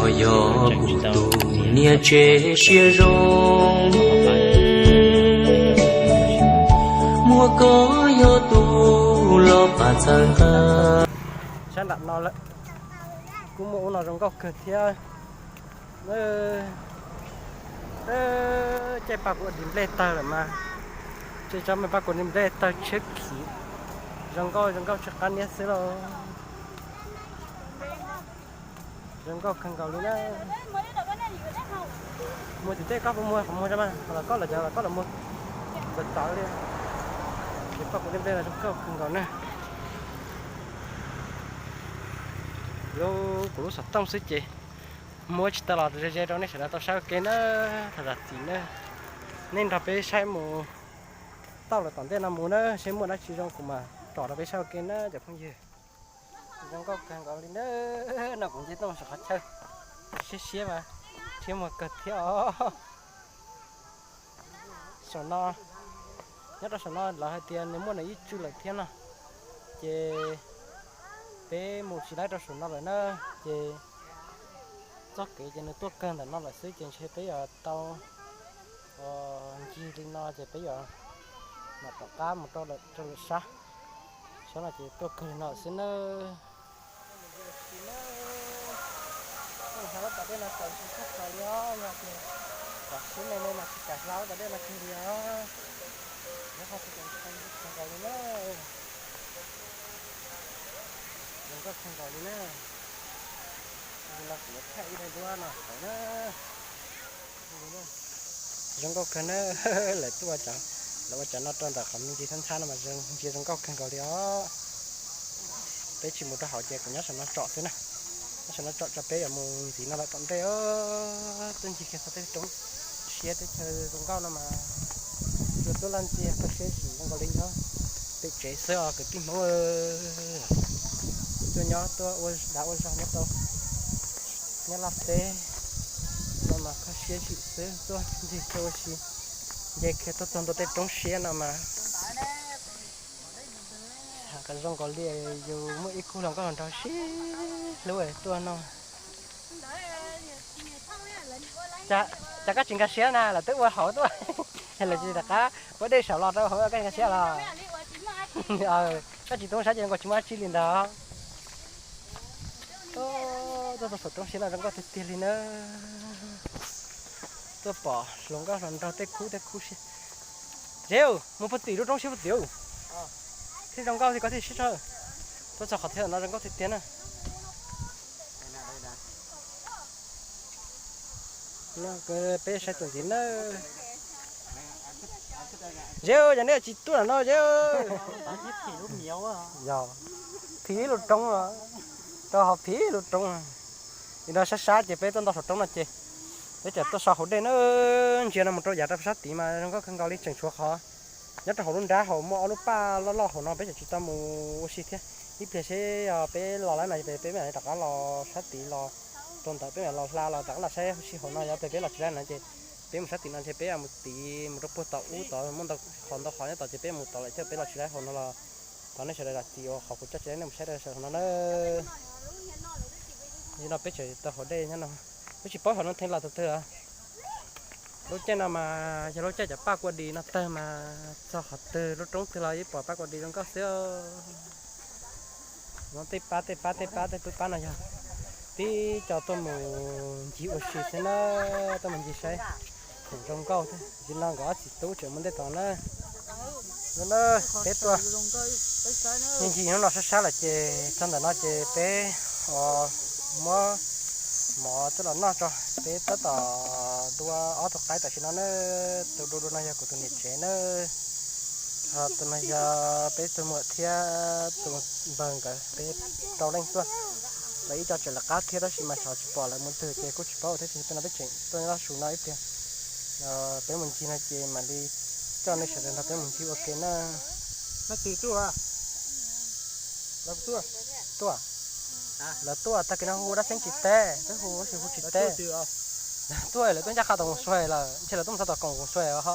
Yog kuv tus niam tsev siab zoo, muaj koj yog tus los pab txhawb nqa. Sab nram no lawm, kuj muaj ub no zoo nkauj kawg thiab. Caij pab kuv ua di nplej tawg lawm mas, tseem tso mas pab kuv di nplej tawg tshiab khiv, zoo nkauj zoo nkauj tsw qab niab xwb lauj. Zoo nkauj kawg nkaus li na. Muag tim tej koj puas muag, qhov muag tso mas, qhov los koj los cov los koj los muag. Txawv txawv li. Ces pab kuv di nplej no zoo nkauj kawg nkaus na. Lub kuv lub xov tooj xwb ces muab tsis tau los ze ze rau nej sawv daws tau saib ua ke na. Thov zam txim na. Nej nrog peb saib mus tauj lawm tom ntej no mus na, seb muaj dab tsi zoo kuv mam tsom rau peb saib ua ke na cov phooj ywg. Zoo nkauj kawg nkaus li na. No kuv nce tuaj saum qhov chaw siab siab mas thiab muag kawg thiab os. Saum no, nyob rau saum no lawv hais tias nws muaj nws ib tswv lawm thiab no, ces peb mus tsis laib rau saum no lawm na, ces txoj kev ces nws tuaj kawg ntawm no lawm xwb ces ntshe peb yuav tau ncig li no ces peb yuav mam rov qab mus rau lwm sab. Sab no ces tuaj kawg li no lawm xwb nawb. Hla lub pas dej no txaus ntshai tshaj plaws li os, yog tias kom sib me me mas tsis kam hla lub pas dej no kiag li os. Nyob qhov twg txaus ntshai kawg nkaus li na. Zoo nkauj kawg nkaus li na. Tus no kuv yuav thaij ib daim duab no tawm na. Zoo nkauj kawg na. Lawv tuaj, lawv ua cov no rau ntawm qhov me ntsis thab nthab no mas ntsia zoo nkauj kawg nkaus li os. Peb tsis mus rau hauv ces kuv nyob saum no tsom xwb na. Nyob saum no tsom tso peb yuav mus ntxiv no lawm tom ntej os. Tuaj ncig kiag txog tej roob siab teb chaws zoo nkauj no mas tsuas tuaj laj ntxiag kho siab sim zoo nkaus li nyob pem tsev xwb os kwv tij Hmoob. Tuaj nyob tuaj ua dag ua zog nyob rau nyob Laj teb no mas kho siab sim xwb, tuaj ncig tuaj ua si, nce kiag tuaj txog ntua tej roob siab no mas zoo nkaus li yus muaj ib khub hluas nkauj hluas nraug sib hlub tuaj no. Cas koj tsis nkag siab na, lawv twb ua hauv tuaj, lawv tsis rov qab ua dej saum los rau hauv, koj nkag siab los? Koj tsis tub saib ces nkaus tsis muaj dab tsi li ntawd. Tuaj txog saum roob siab no zoo nkauj tiag tiag li na. Tuaj pom hluas nkauj hluas nraug tej khub tej khub siab. Zeb, mus puag tim lub roob siab puag tim, thiaj zoo nkauj thiab koj thiaj sib tso. Tuaj txog qhov thiab no zoo nkauj tiag tiag na. Peb saib tuaj ntxiv na. Zeb, yog nej tsis tuaj no Zeb. Yog, phim ib lub roob, rau hauv phim ib lub roob. Li no sab sab ces peb tuaj nto saum roob no ces peb tseem tuaj so hauv dej na. Ntsia no mus rau yav rau sab tid mas zoo nkauj kawg nkaus li, tseem tshuav qhov nyob rau hauv lub nrab hauv muaj ob lub paj loj loj hauv no peb tseem tsis tau mus ua si thiab. Ib pliag seb peb los lawm no peb mam rov qab los sab tid los rau ntawd, peb mam los hla los rov qab los saib ua si hauv no. Yog tias peb los tsis laib no ces peb mus sab tim no ces peb mus tid mus rau puag tom ub tod muaj ntau qhov ntau qhov nyob tod ces peb mus tod lawm thiab, peb los tsis laib hauv no los thov nej sawv daws zam txim uas qhov kuv coj tsis laib nej mus saib rau saum no na. Li no peb tseem tau hauv dej nyob no, peb tsis paub hauv no theej los tau twg. Lub caij no mas yog lub caij cov paj kua dis no tawg mas txog qhov twg lub roob twg los yeej pom paj kua dis zoo nkauj xwb. No tej pab tej pab tej pab tej pab pab no yog tib co tuaj mus ncig ua si xwb na, tuaj mus ncig saib khoom zoo nkauj thiab. Nim no nkawd ob txiv tub tseem mus ntej tod na. Peb tuaj ncig ncig hnub no sab sab lawm ces txog ntawm no ces peb muab mov coj los noj tso. Peb tab tom dua ob tug qaib tam sim no na. Tus dua dua no yog kuv tus niam tsev na. Ho tus no yog peb tus muam thiab tus npawg nkawd, peb rau leej tuaj. Lawv ib co tseem lawv qab thiab tab sis mas xyov tsis pom lawv mus twg ces kuj tsis paub thiab ces peb no peb tseem tuaj nyob su no ib pliag. Peb mus ncig no ces mam li coj nej sawv daws nrog peb mus ncig ua ke na. Tuaj, lawv tuaj tag kis no hu dab xeeb tsis teb, twb hu tab sis hu tsis teb. Lawv tuaj, lawv tuaj ncaj qha tom Koom Suav lawm, ntshe lawv tuaj mus txog tom Koom Suav ho.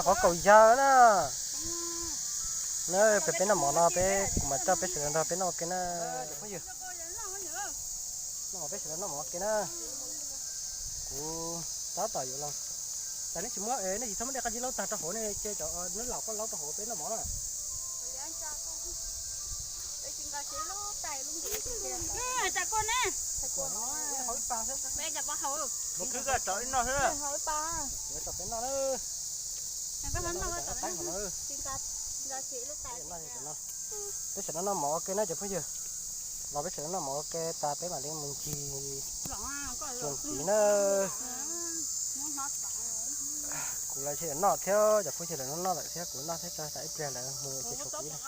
Qhov kaum yawg na. Na, peb, peb noj mov no peb, kuv mam coj peb sawv daws nrog peb noj ua ke na. Phooj ywg, noj mov, peb sawv daws noj mov ua ke na. Kuv tab tom yuav los. Tas nej tsis muab, nej tsis txhob muab dej qab zib laub tag rau hauv ne, ces cov neb laus koj laub rau hauv peb noj mov na. Ua ib pas xwb. Ua ib pas xwb. Peb noj na. Peb sawv daws noj mov ua ke na cov phooj ywg. Los peb sawv daws noj mov ua ke tas peb mam li mus ncig txuas ntxiv na. Kuv los ntshe noj thiab cov phooj ywg lawv noj lawm thiab kuv noj thiab tso tas ib pliag lawv mus ces tshuav kuv ib leeg.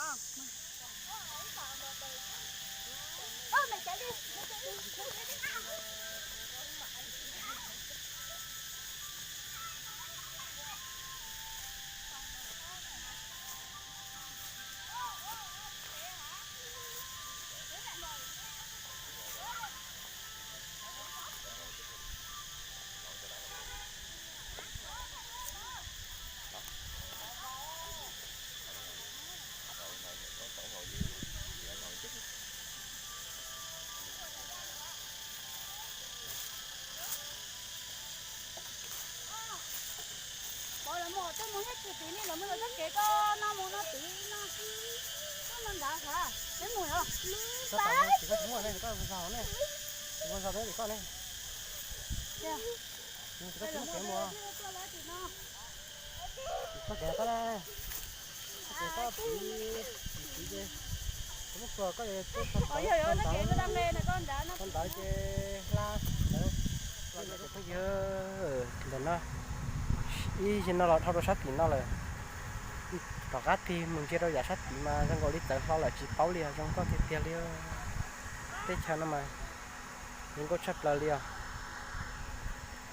Pov lawv mus twb mus thiab tsis tid ne, lawv mus lawv txoj kev ko no mus no tid no. Koj no nrad hov, peb mus os. Koj tsis muaj ne, koj mus zog ne. Mus zog peb tim koj ne. Koj tsis muaj kev mus. Koj kev koj na. Koj kev koj tid, tid tid ces. Koj muab txuas koj twb tau tau tau ntawd, tau ntawd ces hla ntawd. Phooj ywg, ntawm no ib zaug no los dhau rau sab tim no lawm. Tom qab tig mus ntsia rau yav sab tim mas zoo nkaus li txawv hlo lawm tsis paub li os, zoo nkauj tiag tiag li. Teb chaws no mas zoo nkauj tshaj plaws li os.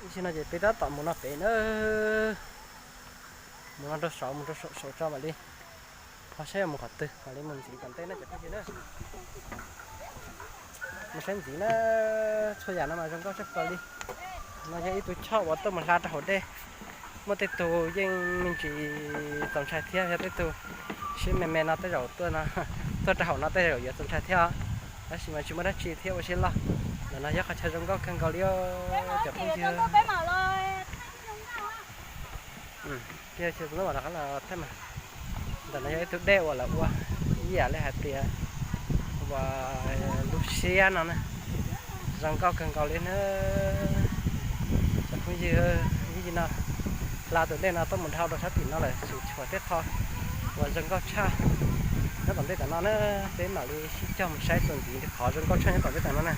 Ib zaug no ces peb tab tom mus no pem na. Mus no rau saud, mus rau saum tso mam li ho saib mus qhov twg mam li mus ntxiv tom ntej na cov phooj ywg na. Mus saib ntxiv na, txhua yam no mas zoo nkauj tshaj plaws li. No yog ib tug choj uas tuaj mus hla rau hauv dej. Muaj tej tug yeej me ntsis txaus ntshai thiab, yog tej tug siab me me no tej zaum tuaj no, tuaj rau hauv no tej zaum yuav txaus ntshai thiab os. Tab sis mas tsis muaj dab tsi thiab ua siab loj. Ntawm no yog qhov chaw zoo nkauj kawg nkaus li os cov phooj ywg. Ntawm no yog ib tug dej uas lawv ua ib yam li hais tias uas lub siab no na, zoo nkauj kawg nkaus li na. Cov phooj ywg, ib zaug no hla tus dej no tuaj mus dhau rau sab tim no lawm, tseem tshuav tej qho uas zoo nkauj tshaj nyob tom ntej tom no na. Peb mam li sib cog mus saib txuas ntxiv qhov zoo nkauj tshaj nyob tom ntej tom no na.